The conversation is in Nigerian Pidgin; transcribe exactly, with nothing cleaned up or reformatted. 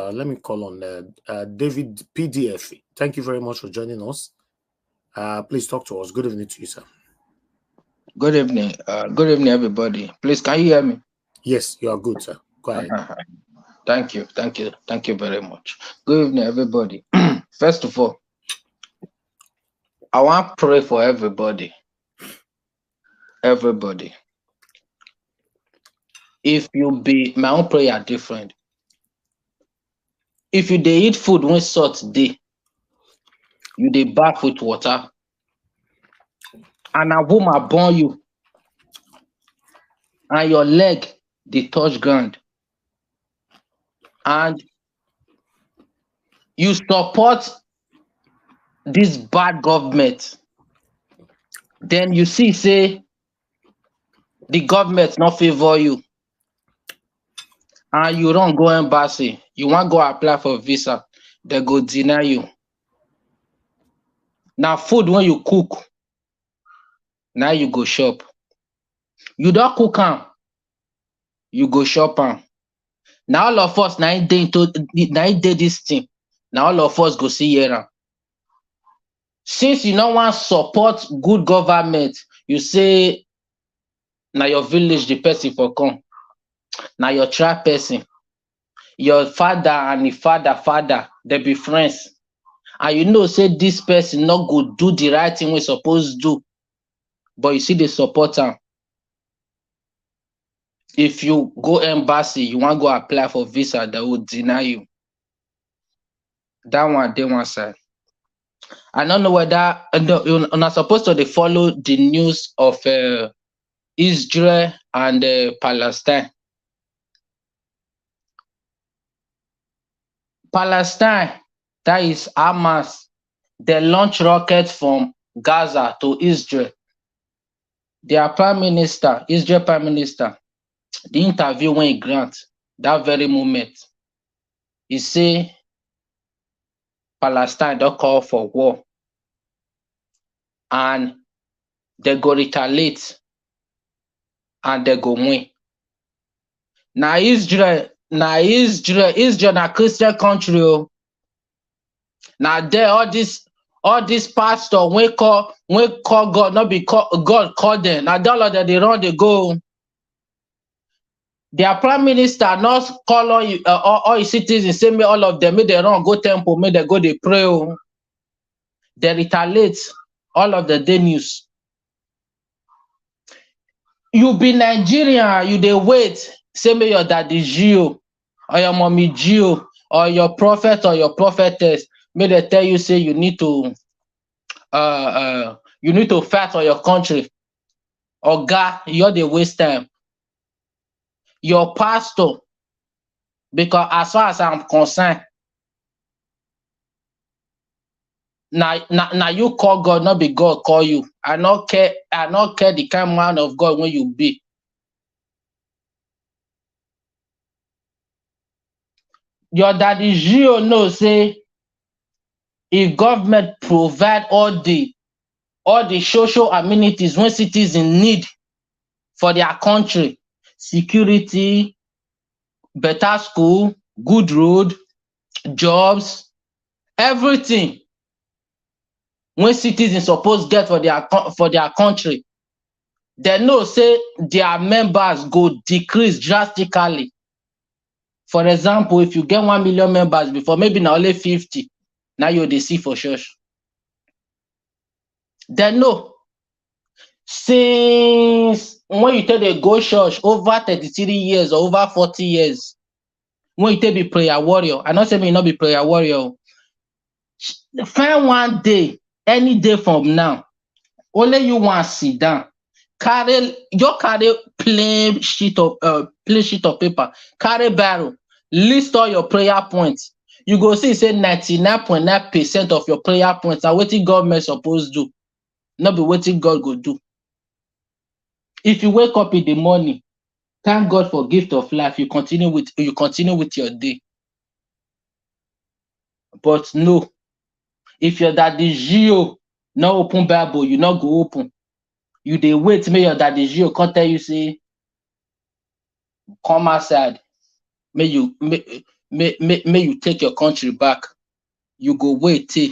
Uh, let me call on uh, uh, David P D F. Thank you very much for joining us. Uh, please talk to us. Good evening to you, sir. Good evening. Uh, good evening, everybody. Please, can you hear me? Yes, you are good, sir. Go ahead. Thank you. Thank you. Thank you very much. Good evening, everybody. First of all, I want to pray for everybody. Everybody. If you be, my own prayer different. If you dey eat food wey salt dey, you dey baff with water, and a woman born you, and your leg dey touch ground, and you support this bad government, then you see say the government no favor you, and you run go embassy, you wan go apply for visa, they go deny you. Na food wey you cook, na you go chop. You don cook am, you go chop am. Na all of us na im dey into, na im dey this thing. Na all of us go see hear am. Since you no wan support good government, you say na your village the person for come, na your tribe person, your father and the father father, they be friends, and you know say this person no go do the right thing we suppose do, but you still dey support am. If you go embassy, you wan go apply for visa, they will deny you. That one dey one side. I don't know whether uh, no, you una supposed to dey follow the news of uh, Israel and uh, Palestine. Palestine, that is Hamas, they launch rockets from Gaza to Israel. Their prime minister, Israel prime minister, the interview wey he grant that very moment, he say Palestine don call for war, and they go retaliate, and they go win. Na Israel, na Israel, Israel na Christian country o. Na there all this, all this pastor wey call, wey call God, no be call, God call them. Na there all of them dey run dey go. Their prime minister no call all, uh, all, all his citizens, say make all of them, make they run go temple, make they go dey pray o. They retaliate, all of the day news. You be Nigerian, you dey wait, say make your daddy G O or your mommy G O or your prophet or your prophetess, make they tell you say you need to, uh, uh, you need to fight for your country. Oga, you dey waste time. Your pastor, because as far as I'm concerned, na, na, na you call God, not be God call you. I no care, I no care the kind man of God when you be. Your daddy G O know say if government provide all the, all the social amenities when citizens need for their country, security, better school, good road, jobs, everything when citizens suppose get for their co-, for their country, they know say their members go decrease drastically. For example, if you get one million members before, maybe na only fifty, now you dey see for church. They know. Since when you tell they go church over thirty-three years or over forty years, when you tell be prayer warrior, I not say me not be prayer warrior. Find one day, any day from now, only you want sit down. Carry, just carry plain sheet of, uh, plain sheet of paper. Carry barrel. List all your prayer points. You go see say ninety-nine point nine percent of your prayer points are wetin government suppose do, not be wetin God go do. If you wake up in the morning, thank God for gift of life. You continue with, you continue with your day. But no, if your daddy G O no open Bible, you no go open. You dey wait make your daddy G O come tell you say, come outside. May you may, may, may, may you take your country back. You go wait till